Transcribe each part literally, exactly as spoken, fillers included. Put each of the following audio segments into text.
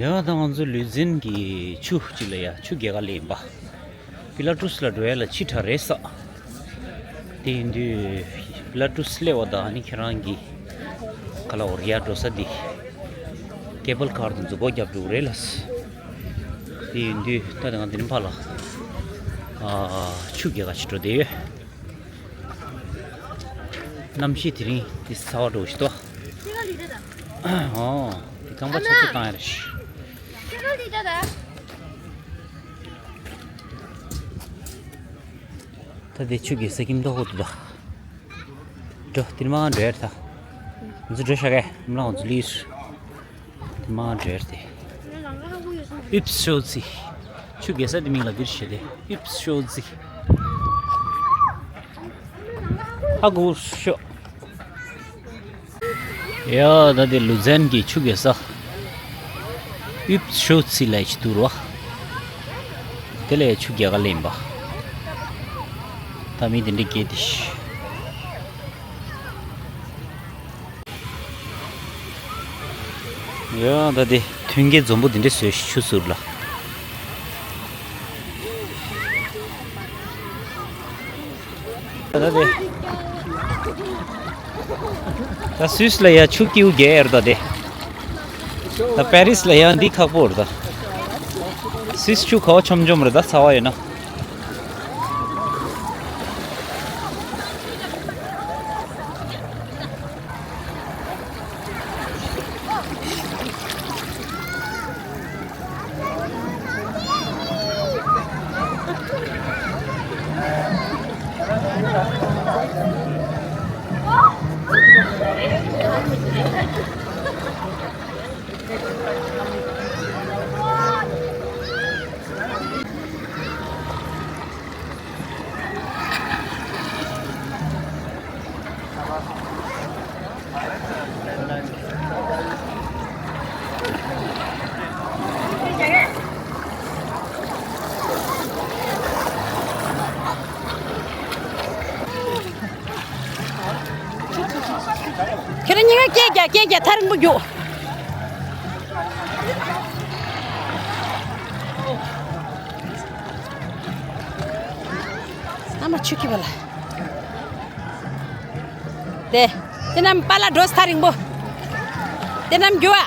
ཡང་ད་ང་ཚོ་ལུས་འཛིན་གྱི་ཆུ་གཅིག་ལ་ཡ་ཆུ་རྒྱལ་ཁ་ལེན་པ། པི་ལ་ཀྲུས་ལ་འགྲོ་ཡ་ལ་ཕྱི་དྲགས་རེད་ས། དེ་ཡིན་དུས་པི་ལ་ཀྲུས་སླེབས་པ་དང་ཨ་ནི་ཁྱེད་རང་གི་ག་ལ་འོ་རི་ཡ་འགྲོ་ས་འདི་ཀེ་བལ་ཀར་དུ་མཛུབ་གུ་རྒྱབ་འགྲོ་གི་རེད་ལ། དེ་ཡིན་དུས་ད་ང་འདི་ནས་ཕར་ལ་ཨ་ཆུ་རྒྱལ་ཁ་ཞིག་འགྲོ་བསྡད་ཡོད། གནམ་གཤིས་དེ་རིང་འདི་ཚ་བ་འགྲོ་ཞིག་འདུག་ཨོ། འདི་རྐང་པ་ཆག་ཆག་བཏང་ཡ་རེད་ཤག་ད་དེ་ཆུ་གི་ས་ཁྱིམ་ཐོག་ཏུ་ད། འགྲོ་དེ་མ་འགྲོ་ཡ་ད། ང་ཚོ་འགྲོ་ཤག་གས་མ་ལ་ང་ཚོ་ལིས། དེ་མ་འགྲོ་ཡ་དེ། ཨིབས་ཤོ་ཙི། ཆུ་གེ་ས་དེ་མིང་ལ་འདིར་བཤད་དེ་ཨིབས་ཤོ་ཙི། ཧ་གོ་ཤོ། ཡ་ད་དེ་ལུ་ཛན་གྱི་ཆུ་གེ་ས། ཨིབས་ཤོ་ཙི་ལ་ཅི་ཏུ་རོ། དེ་ལས་ཆུ་རྒྱལ་ཁ་ལེན་པ། ད་མི་དེ་འདྲ་སྐད་དེ་ཤི། ཡ་ད་དེ་མཐུན་རྐྱེན་འཛོམས་པོ་དེ་འདྲ་བཟོས་ཤི་ཆུ་ཟུར་ལ། ད་དེ། ད་སུད་སི་ལ་ཡ་ཆུ་ཀིའུ་རྒྱལ་ཡར་ད་དེ། ད་པེ་རིས་ལ་ཡ་འདི་ཁག་པོ་རེད་ད། སུད་སི་ཆུ་ཁ་བ་ཆོམ་ཆོམ་རེད་ད་ཚ་བ་ཡོད་ན། ཁྱེད་རང་གཉིས་ཀ་སྐད་རྒྱག་སྐད་རྒྱག་ཐག་རིང་པོ་རྒྱུགས། ཨ་མ་ཆུ་ཁྱི་བ་ལ། དེ། དེ་རྣམས་པཱ་ལགས་འགྲོ་ས་ཐག་རིང་པོ། དེ་རྣམས་རྒྱུགས་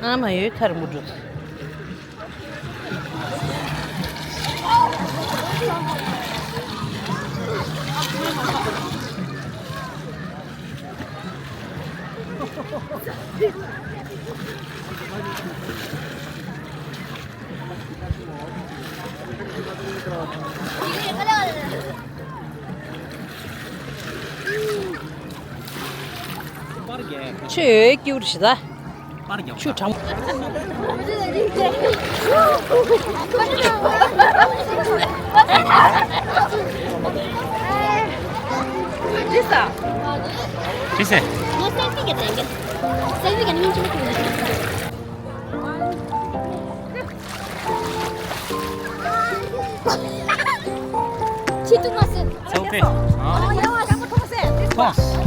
ཨ། ཨ་མ་ཡོད་ཐག་རིང་པོ་འགྲོ། ཆུ་ཡོད་ཀྱི་རེད་ཤི་ད། ཆུ་གྲང་། ཅི་ཟེར། ཅི་ཟེར། ཁྱི་ཏུ་མ་ཟེར། ཚ་བོ་པེ། ཨ། ཡ་བ་ཞང་པོ་ཐོང་ཟེར། ཐོང་།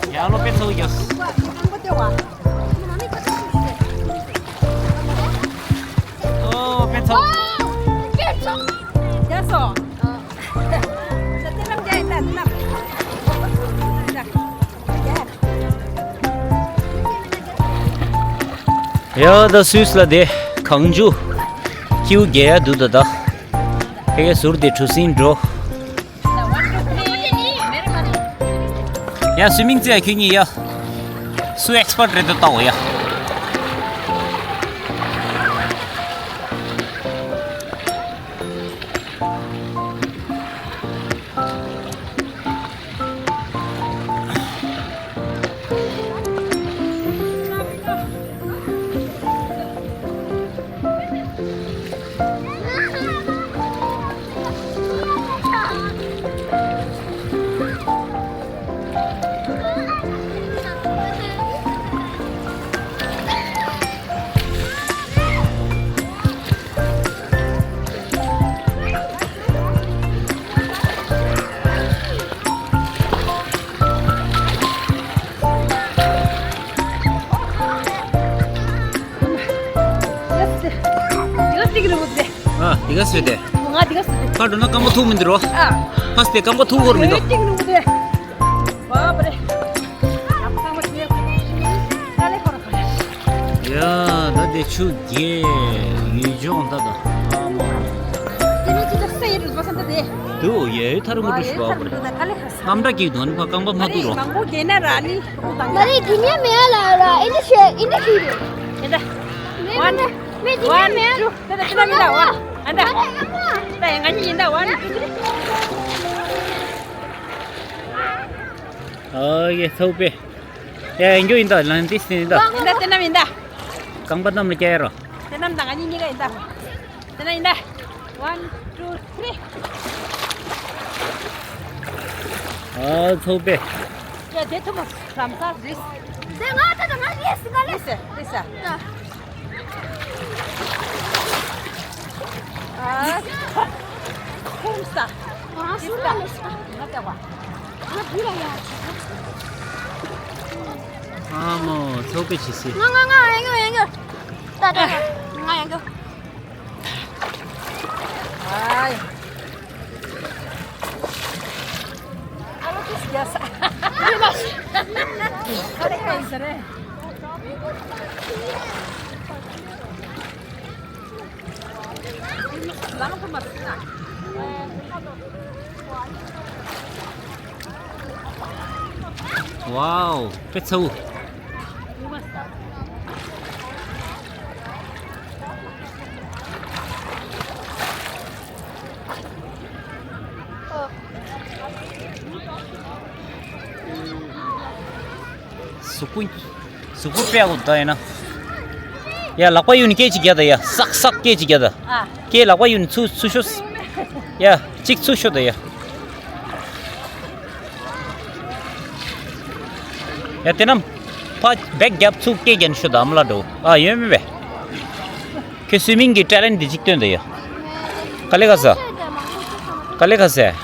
ཡ་ལོ་པེ་ཚ་བོ་རྒྱབ། ཨོ་པེ་ཚ་བོ། རྒྱབ་སོ། ཡ་ད་སུད་སི་ལ་དེ་གངས་ཆུ་ཀིའུ་རྒྱལ་ཡ་འདུག་ད་ད། ཕ་གི་ཟུར་དེ་གྲུ་གཟིངས་འགྲོ། ཡ་སུའི་མིང་ཅི་ཡ་ཁྱོད་གཉིས་ཡ། སུ་ཨེགས་པར་རེད་འདུག་ལྟ་འོ་ཡ། ད་སོས་ཏེ། ང་འདི་ག་སོས་ཏེ། ཁ་འགྲོ་ན་རྐང་པ་ཐུག་མི་འདུག་རོ། ཨ། ཕ་སྟེ་རྐང་པ་ཐུག་ཧོར་མི་འདུག་ཨེ་ཏིང་ནུ་དེ། བ་བ་རེ། ཨ་ཁ་མ་དེ། ཀ་ལེ་ཁོ་ར་ཁ་ལེ། ཡ་ད་དེ་ཆུ་རྒྱས་ཡུལ་ལྗོངས་ད་ད། ཨ་མ། དེ་ནི་ཅི་ད་སེ་ཡི་རུ་བ་སན་ད་དེ། དུ་ཡེ་ཐར་མུ་ཏུ་ཤུ་བ་བ་རེ། ཀ་ལེ་ཁ་ས། རྣམ་གྲངས་ཀྱི་དོན་ཕ་རྐང་པ་མ་ཐུག་རོ། མང་པོ་རྒྱས་ན་ར་ནི་ཨུ་དང་། ང་རེ་དེ་ནས་མེད་ལ་ལ་ཨེ་འདྲ་ཤེས་ཨེ་འདྲ་ཤེས་རེད། ཨེ་འདྲ། མེད་མེད་མེད་དེ་ནས་མེད། ད་ད་ད་མི་འདའ་བ། ཨ་འདྲ། ད་ཡང་ང་གཉིས་ཡིན་འདའ་བ། ཨ་ཡེ་ཚོགས་པས། ཡ་ཡིན་རྒྱུ་ཡིན་ད་ལན་ཏིས་ཡིན་ད། ད་དེ་ནམ་ཡིན་ད། རྐང་པ་གནམ་ལ་བཀྱག་ཡ་རོ། དེ་ནམ་ད་ང་གཉིས་གཉིས་ཀ་ཡིན་ད། དེ་ན་ཡིན་ད། One, two, three. ཨ་ཚོགས་པས། ཡ་དེ་ཐུབ་མ་རམ་ས་རིས། དེ་ང་ད་ད་ང་རིས་ང་རིས། རིས་ས་རིས་ས། ཨ། ཁུམ་ས། ང་སུ་ར་མི་ས། ང་ལྟ་བ། ང་བུ་ར་ཡ། ཨ་མོ་ཚོགས་པའི་ཆི་སི། ང་ང་ང་ཡང་ཡང་ཡང་། ད་ད་ང་ཡང་ཡང་། ཨའི། ཨ་ལོ་ཏིས་རྒྱ་ས། ཨ་རེ་ཧེ་ཟེར་རེ། ཝའོ། དཔེ་ཚ་བོ། གཟུགས་པོ། གཟུགས་པོ་དཔེ་ཡག་པོ་འདུག་ཡིན་ན། ཡ་ལག་པ་གཡུག་ནས་སྐད་ཅིག་རྒྱག་ད་ཡ། སག་སག་སྐད་ཅིག་རྒྱག་ད། ཨ། སྐད་ལག་པ་གཡུག་ནས་ཚུར་ཚུར་ཤོག་ཡ་གཅིག་ཚུར་ཤོག་ད་ཡ། ཡ་དེ་ནམ། ཕ་བེག་རྒྱབ་ཚུགས་སྐད་རྒྱག་ནས་ཤོག་ད་ཨ་མ་ལ་འགྲོ། ཨ་ཡོད་མེད་པས། ཁྱོད་སུའི་མིང་གི་ཀྲེ་ལེན་འདི་གཅིག་སྟོན་དེ་ཡོད། ཀ་ལེ་ག་ས། ཀ་ལེ་ག་ས།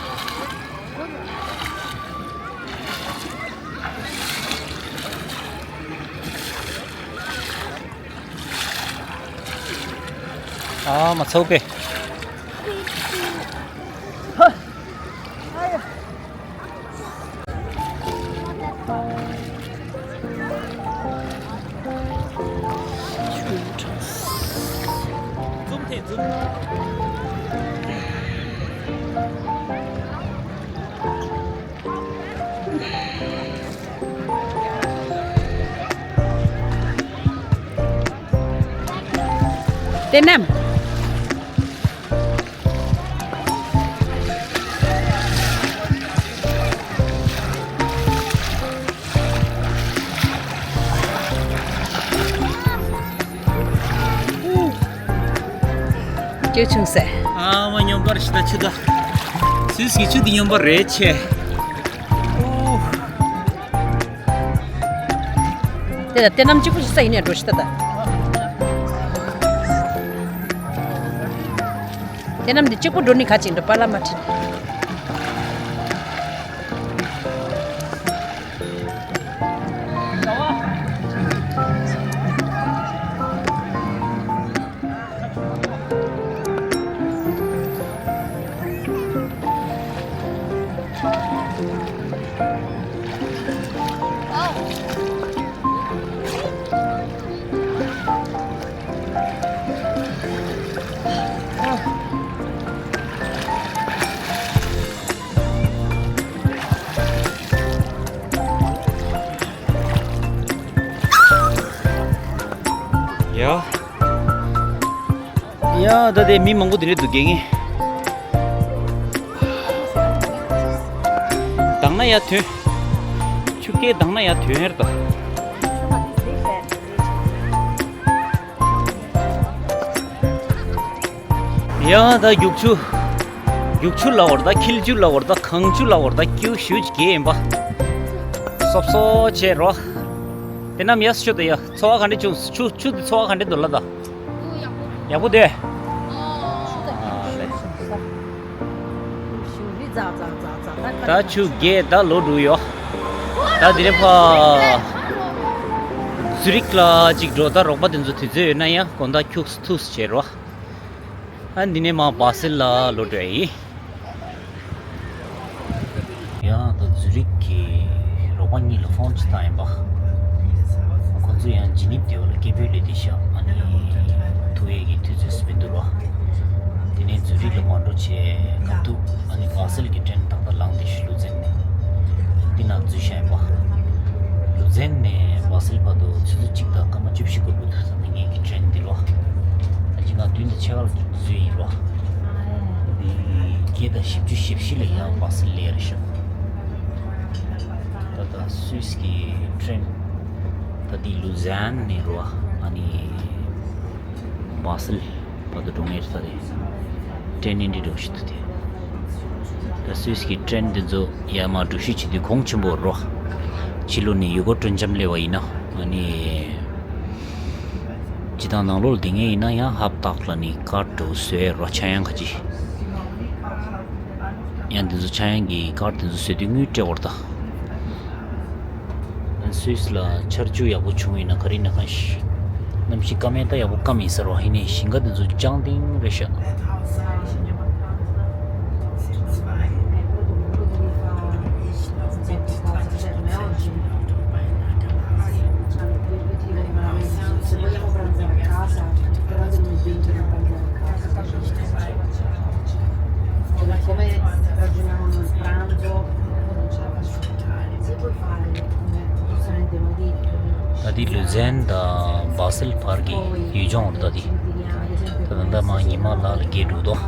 ཨ་མ་ཚོགས་པས། དེ་ནམ། སྐྱོ་བྱུང་ཟེར། ཨ་མ་སྙོམས་པར་ཞི་ད་ཆུ་ད། སུས་ཀྱི་ཆུ་འདི་སྙོམས་པར་རེད་ཆེ། ཨོ། དེ་ལ་དེ་ནམ་གཅིག་པུ་ཞིག་ས་ཡིན་ནས་འགྲོ་ཤི་ད་ད། དེ་ནམ་འདི་གཅིག་པུ་འགྲོ་ནི་ག་ཅིག་འགྲོ་པ་ལ་མ་ཁྲིད། ཡ། ཡ་ད་དེ་མི་མང་པོ་དེ་འདྲ་འདུག་རྒྱལ་ངེས། དང་ན་ཡ་ཐོན། ཆུ་སྐད་དང་ན་ཡ་ཐོན་ཧེར་ད། ཡ་ད་རྒྱུག་ཆུ། རྒྱུག་ཆུ་ལ་བར་ད་འཁྱིལ་ཆུ་ལ་བར་ད་གངས་ཆུ་ལ་བར་ད་ཀྱུ་ཞུ་ཅི་གེ་ཡིན་པ། སོབ་སོ་ཆེ་རོ། དེ་ནམ་ཡ་སུ་ཆུ་ད་ཡ་ཚོ་བ་ག་འདྲ་བྱུང་ཆུ་ཆུ་དེ་ཚོ་བ་ག་འདྲ་འདུག་ལ་ད། ཡག་པོ་དེ། ད་ཆུ་རྒྱས་ད་ལོ་དྲུག་ཡོད། ད་དེ་རིང་ཕ། ཟུ་རིག་ལ་ཅིག་འགྲོ་ད་རོགས་པ་དེ་ཚོ་དུས་ཚོད་ཡོད་ན་ཡང་དགོང་དག་ཁྱུག་ཐུག་བྱེད་རོགས། ཨ་འདི་ནས་མར་སྦ་སེལ་ལ་ལོག་འགྲོ་ཡ་ཡིན། ཡང་ད་ཛུ་རིག་གི་རོགས་པ་གཉིས་ལ་ཕོན་ཅིག་བཏང་ཡིན་པ། ཁོ་ཚོ་ཡང་ཇི་ནིབ་དེ་བ་ལ་སྐད་འབོད་སླེབས་བསྡད་ཤག་ཨ་ནི་ཐུག་ཡས་ཀྱི་དུས་ཚོད་སུ་མི་འདུག་ར། དེ་ནས་ཛུ་རིག་ལ་མར་འགྲོ་བྱས་ག་ཐུག་ཨ་ནི་སྦ་སེལ་གྱི་ཊེན་ཏག་ཏག་ལངས་བསྡད་ཤག་ལུ་ཛན་ནས། འདི་ན་འཛུལ་ཤག་ཡིན་པ། ལུ་ཛན་ནས་སྦ་སེལ་བར་དུ་ཆུ་ཚོད་གཅིག་དང་སྐར་མ་བཅུ་བཞི་འགོར་གྱི་འདུག་ད་ངེད་ཀྱི་ཊེན་འདི་ལོ། ད་ཅི་ང་བདུན་དང་ཕྱེད་ཀ་ལ་འཛུལ་ཡིན་རོ། འདི་བརྒྱད་དང་བཞི་བཅུ་ཞེ་བཞི་ལ་ཡང་སྦ་སེལ་སླེབས་རེད་ཤག་ད་ལྟ་སུད་སི་གི་ཊེན་ད་འདི་ལུ་ཛན་ནས་རོ། ཨ་ནི་སྦ་སེལ་བར་དུ་འགྲོ་ངེས་རེད། ད་རེད་ཊེན་ནི་འདི་འགྲོ་བཞིན་འདུག་དེ། ད་སུད་སི་གི་ཊེན་འདི་ཚོ་ཡར་མར་འགྲུལ་བཞུད་བྱེད་དུས་གོང་ཆེན་པོ་རོ། ཕྱི་ལོགས་ནས་ཡུལ་སྐོར་སྤྲོ་འཆམ་སླེབས་པ་ཡིན་ན་ཨ་ནི། སྤྱི་བཏང་ནང་ལོགས་ལ་བསྡད་མཁན་ཡིན་ན་ཡང་ཧབ་ཏག་ལ་ནི་ཀར་འདྲ་བོ་བཟོས་རོ། ཆག་ཡང་ག་ཅི། ཡང་འདི་ཚོ་ཆག་ཡང་གི་ཀར་དེ་ཚོ་བཟོས་དུས་དངུལ་སྤྲད་དགོས་རེད་ད། སུད་སི་ལ་ཆར་ཆུ་ཡག་པོ་བྱུང་ཡིན་ན་ག་རེ་ཡིན་ན་གང་ཤེས། གནམ་གཤིས་སྐམ་ཡང་ད་ཡག་པོ་སྐམ་ཡིན་ས་རེད་བ། ཡིན་ནའི་ཞིང་ཁ་དེ་ཚོ་ལྗང་ཏིང་རེད་ཤག་ད་དེ་ལུ་ཛན་དང་སྦ་སེལ་བར་གྱི་ཡུལ་ལྗོངས་རེད་ད་དེ། ད་ད་ལྟ་མར་ཉི་མ་ལག་ལ་བརྒལ་འགྲོ་འདུག་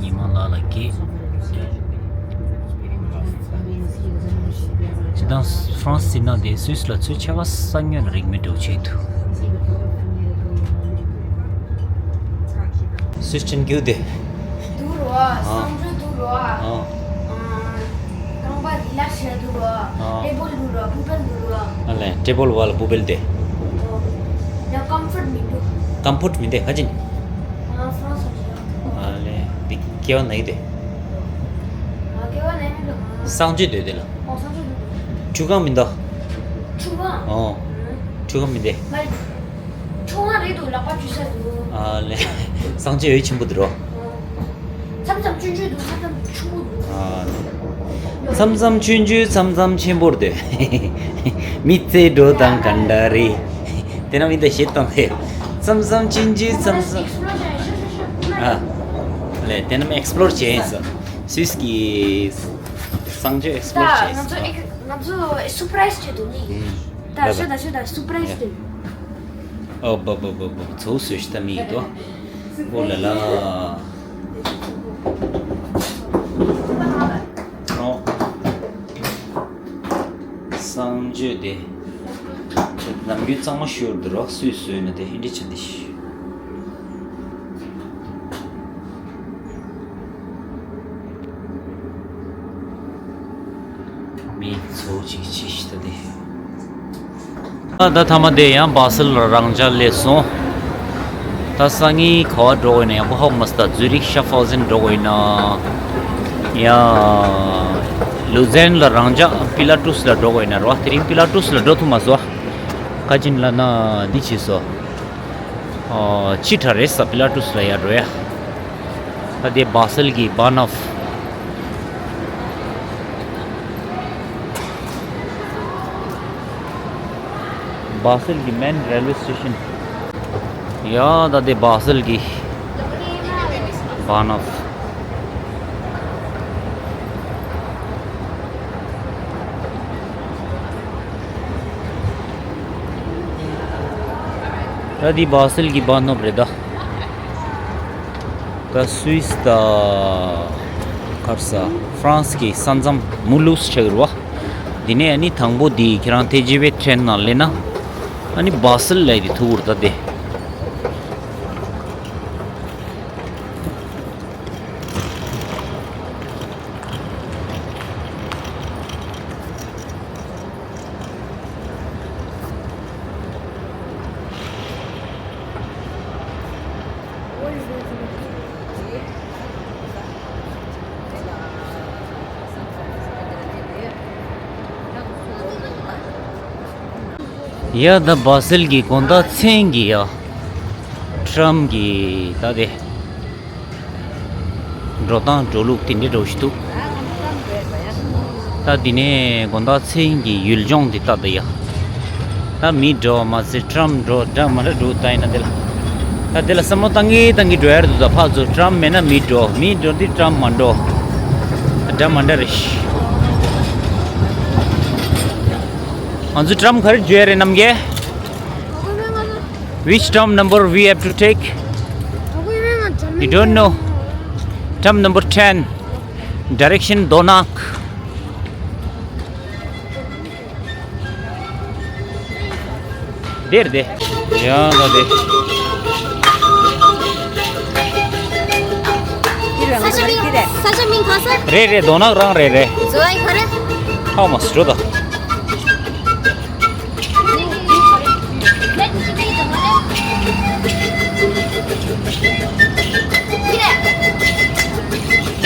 ཉི་མ་ལག་ལ་བརྒལ། སྤྱིར་བཏང་ཧྥ་རན་སི་ཟེར་ན་དེ་སུད་སི་ལ་ཚོད་ཆེ་བ་ས་ཉོན་རིག་མི་འགྲོ་ཆེད་དུ། སུད་སི་ཆེན་གྱིས་དེ། འདུག་རོ། ཨ། གསང་སྤྱོད་འདུག་རོ། ཨ། རྐང་པ་རི་ལ་ཤ་འདུག་རོ། ཨ། ཊེ་བལ་འདུག་རོ། པུ་བལ་འདུག་རོ། ཨ་ལས་ཊེ་བལ་བ་ལ་པུ་བལ་དེ། ཡ་ཀམ་ཕོརཊ་མི་འདུག་ཀམ་ཕོརཊ་མི་འདུག་ག་ཅི་ནི། ཨ་ཧྥ་རན་སི་ཨ་ལས་འདི་སྐྱེ་བ་ན་ཡི་དེ། ཨ་སྐྱེ་བ་ན་ཡི་མི་འདུག་གསང་སྤྱོད་འདུག་དེ་ལ། ཨོ་གསང་སྤྱོད་འདུག་ཁྲུས་ཁང་མི་འདུག་ཁྲུས་ཁང་། ཨོ། ཁྲུས་ཁང་མི་འདུག་མ་རེད། ཁྲུས་ཁང་རེད་འདུག་ལག་པ་འཇུ་ས་འདུག་ཨ་ལས། གསང་སྤྱོད་འོས་ཆེན་པོ་འདུག་རོ། མཚམས་མཚམས་ཆུང་ཆུང་འདུག་མཚམས་མཚམས་ཆུང་པོ་འདུག་ཨ་ལས། མཚམས་མཚམས་ཆུང་ཆུང་མཚམས་མཚམས་ཆེན་པོར་འདུག་མི་ཚེ་འགྲོ་སྟངས་ག་འདྲ་རེད། དེ་ནམ་ཡིན་ད་བཤད་སྟངས་རེད། མཚམས་མཚམས་ཆུང་ཆུང་མཚམས་མཚམས། ཨ་ལས་དེ་ནམ་ཨེག་སི་པི་ལོར་བྱས་ཡིན་ས། སུད་སི་གི་གསང་སྤྱོད་ཨེག་སི་པི་ལོར་བྱས་ཡིན་ས། ང་ཚོ་སུ་པ་རའི་སི་བྱེད་འདུག་ནི། ད་ཤོད་ད་ཤོད་ད་སུ་པ་རའི་སི་དེ། ཨོ་བ་བ་བ་བ་ཚོ་སུ་ཤི་ད་མི་ཡི་དོ། ཨོ་ལ་ལ། ཨོ། གསང་སྤྱོད་དེ། ནམ་རྒྱུན་གཙང་མ་ཤོར་འདུག་རོགས་སུས་བཟོས་ན་དེ་ཧིན་རི་ཆ་འདི་ཤི། མི་ཚོ་གཅིག་ཅིག་ཤི་ད་དེ། ད་ད་ཐ་མ་དེ་ཡང་སྦ་སེལ་རང་འཇགས་སླེབས་སོང་། ད་སང་ཉིན་ག་བ་འགྲོ་དགོས་ན་ཡང་པོ་ཧོག་མ་སྟ་ཛུ་རིག་ཤ་ཧྥོ་ཟེན་འགྲོ་དགོས་ན། ཡང་ལུ་ཛན་ལ་རང་འཇགས་པི་ལ་ཏུས་ལ་འགྲོ་དགོས་ན་རོ། དེ་རིང་པི་ལ་ཏུས་ལ་འགྲོ་ཐུབ་མ་སོང་། ག་ཅིན་ལ་ན་འདི་བྱས་སོ། ཨོ། ཅི་དྲག་རེད་ས་པི་ལ་ཏུས་ལ་ཡར་འགྲོ་ཡ། ད་དེ་སྦ་སེལ་གྱི་བྷ་ནོབ། སྦ་སེལ་གྱི་མེན་རེལ་ཝེ་སི་ཊེ་ཤན། ཡ་ད་དེ་སྦ་སེལ་གྱི་བྷ་ནོབ། ད་འདི་སྦ་སེལ་གྱི་བྷ་ནོབ་རེད་ད། ད་སུད་སི་དང་ག་རེ་ཟ་ཧྥ་རན་སི་གི་ས་མཚམས་མུ་ལུས་ཆགས་ཡོད་རེད་བ། འདི་ནས་ཨ་ནི་དང་པོ་འདི་ཁྱེད་རང་ཐེ་ཇི་ཝེ་ཊེན་ནང་སླེབས་ན་ཨ་ནི་སྦ་སེལ་ལབ་དེ་ཐུག་གི་རེད་ད་དེ། ཡ་ད་སྦ་སེལ་གྱི་དགོང་དག་མཚན་གྱི་ཡ། ཊམ་གྱི་ད་དེ་འགྲོ་སྟངས་འགྲོ་ལུགས་དེ་འདྲའི་འདྲ་བོ་ཞིག་འདུག་ད་འདི་ནས་དགོང་དག་མཚན་གྱི་ཡུལ་ལྗོངས་འདི་ལྟ་ད་ཡ། ད་མི་འགྲོ་མ་ཚད་ཊམ་འགྲོ་འདྲ་མ་འདྲ་འགྲོ་ད་ཡིན་ན་འདི་ལ། ད་འདི་ལ་བསམ་བློ་བཏང་གིན་བཏང་གིན་འགྲོ་ཡ་རེད་འདུག་ད་ཕར་ཚུར་ཊམ་མེད་ན་མི་འགྲོ། མི་འགྲོ་འདི་ཊམ་མ་འགྲོ། འདྲ་མ་འདྲ་རེད། ང་ཚོ་ཊམ་ག་རེ་འགྲོ་ཡ་རེད་རྣམ་རྒྱལ། Which tram number we have to take? You don't know? Tram number ten. Direction Donak. དེར་དེ། ཡང་ན་དེ། ས་ཆ་མིང་ས་ཆ་མིང་ག་ས། རེད་རེད། དོ་ནག་རང་རེད་རེད། ཛོ་ཨའི་ག་རེ། ཧ་མ་སི་འགྲོ་ད།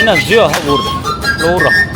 ཁྱི་ན་ཟུ་ཧ་གོ་ར། ལོ་ར།